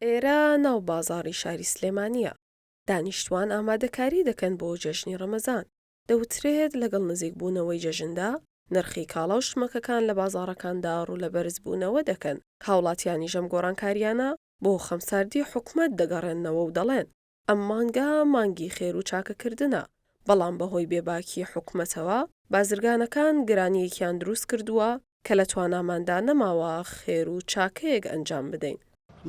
ئێرە ناو بازاڕی شاری سلێمانییە، دانیشتووان ئامادەکاری دەکەن بۆ جەژنی ڕەمەزان، دەوترێت لەگەڵ نزیکبوونەوەی جەژندا، نرخی کاڵا و شمەکەکان لە بازاڕەکاندا ڕوو لە بەرزبوونەوە دەکەن، هاوڵاتیانیش ئەم گۆڕانکارییانە بۆ خەمساردی حکومەت دەگەڕێننەوە و دەڵێن، ئەم مانگە مانگی خێر و چاکەکردنە، بەڵام بەهۆی بێباکی حکومەتەوە بازرگانەکان گرانییەکیان دروستکردووە کە لە تواناماندا نەماوە خێر و چاکەیەک ئەنجام بدەین.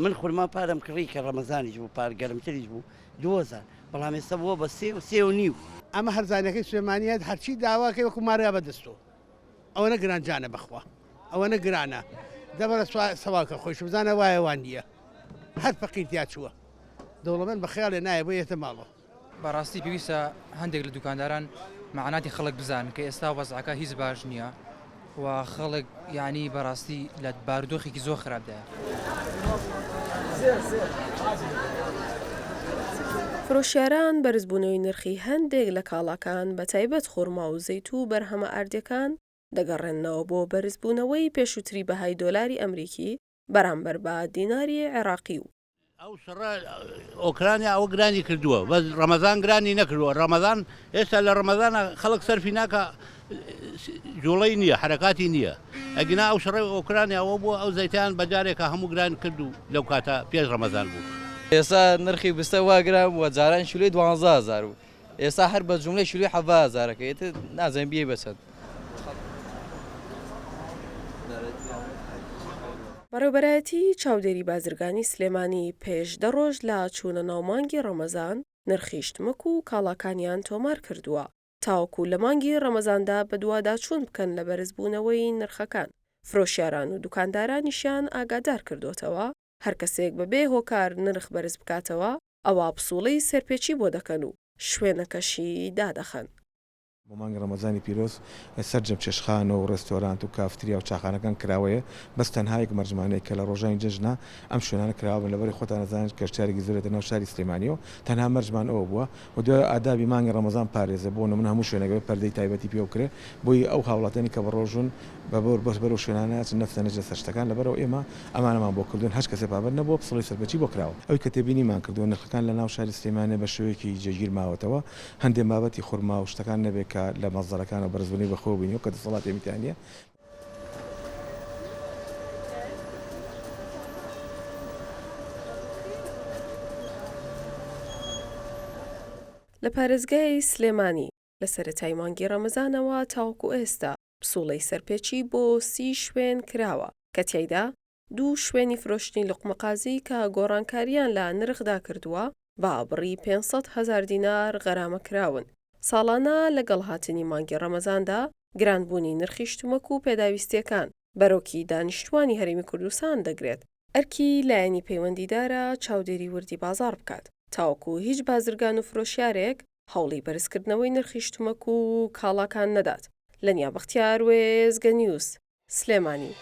من خورما پارم کڕی کە ڕەمەزانیش بوو پار گەرمتریش بوو 2000 بەڵام ئێستا بووە بە سێ و سێ و نیو. ئەمە هەرزانیەکەی سلێمانیە هەرچی داواکەی وەکو ماریا بەدەستۆ ئەوەنە گران جانە بەخوا ئەوەنە گرانە دەبەرە سەواکە خۆیش بزانە وایە وان نییە هەر فەقیر تیا چووە دەوڵەمەند بە خەیاڵێ نایە بۆ یەتە ماڵەوە. بەڕاستی پێویستە هەندێک لە دوکانداران مەعاناتی خەڵک بزانن کە ئێستا وەزعەکە هیچ باش نییە و خەڵک یانی بەڕاستی لە بارودۆخێکی زۆر خراپدایە. فرۆشیاران بەرزبوونەوەی نرخی هەندێک لە کاڵاکان بەتایبەت خورما و زەیت و بەرهەمە ئاردیەکان دەگەڕێننەوە بۆ بەرزبوونەوەی پێشووتری بەهای دۆلاری ئەمریکی بەرامبەر بە دیناری عێراقی و ئەو شەڕە ئۆکرانیا ئەوە گرانی کردووە بەس ڕەمەزان گرانی نەکردووە ڕەمەزان ئێستا لە ڕەمەزانە خەڵک سەرفی ناکە جوڵەی نییە حرەکاتی نییە ئەگینا ئەو شەڕی ئۆکرانیا ئەوە بووە ئەو زەیتیان بەجارێکە هەموو گران کرد و لەو کاتە پێش ڕەمەزان بوو. ئێستا نرخی بستە وا گران بووە جاران کیلۆی 12000 بوو ئێستا هەر بە جوملەی کیلۆی حەڤە هەزارەکە ئیتر نازانین بیەی بە چەند. بەڕێوبەرایەتیی چاودێری بازرگانی سلێمانی پێش دە ڕۆژ لە چوونە ناو مانگی ڕەمەزان نرخی شتمەک و کاڵاکانیان تۆمار کردووە تاوەکو لە مانگی ڕەمەزاندا بەدواداچوون بکەن لە بەرزبوونەوەی نرخەکان، فرۆشیاران و دوکاندارانیشیان ئاگادار کردۆتەوە هەر کەسێک بەبێ هۆکار نرخ بەرز بکاتەوە ئەوا پسوڵەی سەرپێچی بۆ دەکەن و شوێنەکەشی دادەخەن. بۆ مانگی ڕەمەزانی پیرۆز سەرجەم چێشتخانە و ڕێستۆرانت و کافتریا و چاخانەکان کراوەیە بەس تەنها یەک مەرجمان هەیە کە لە ڕۆژانی جەژنا ئەم شوێنانە کراوە بن لەبەرئەوەی خۆتان ئەزانن گەشتیارێکی زۆر دێتە ناو شاری سلێمانیەوە تەنها مەرجمان ئەوە بووە و دوای ئادابی مانگی ڕەمەزان پارێزە بۆ نمونە هەموو شوێنێک ئەبێ پەردەی تایبەتی پێوە بکرێ بۆی ئەو هاوڵاتیانی کە بەڕۆژوون بە بۆر بەس بەرەو شوێنانە ئەچن نەفتە نەچنە سەر شتەکان لەبەرئەوە ئێمە ئەمانەمان بۆ کردوون هەچ کەسێ پابەند نەبووە پسڵی سەرپێچی بۆ کراوە. ئەوی کە تێبینیمان کردووە نرخەکان لە ناو شاری سلێمانیە بە شێوەیەکی جێگیر ماوەتەوە هەندێ بابەتی خورما و شتەکان نەبێ کە لە مەسدەرەکانەوە بەرزبوونەوەی بەخۆوە بینیوە کە دەسەڵاتی ئەمی تیا نیە. لە پارێزگای سلێمانی لە سەرەتای مانگی ڕەمەزانەوە تاوەکو ئێستا پسوڵەی سەرپێچی بۆ سی شوێن کراوە کە تیایدا دوو شوێنی فرۆشتنی لوقمەقازی کە گۆڕانکارییان لە نرخدا کردووە بە بڕی 500 هەزار دینار غەرامە کراون. ساڵانە لەگەڵ هاتنی مانگی ڕەمەزاندا گرانبوونی نرخی شتومەک و پێداویستییەکان بەرۆکی دانیشتووانی هەرێمی کوردستان دەگرێت، ئەرکی لایەنی پەیوەندیدارە چاودێری وردی بازاڕ بکات تاوەکو هیچ بازرگان و فرۆشیارێک هەوڵی بەرزکردنەوەی نرخی شتومەک و کاڵاکان نەدات. لەنیا بەختیار، وێستگە نیوز، سلێمانی.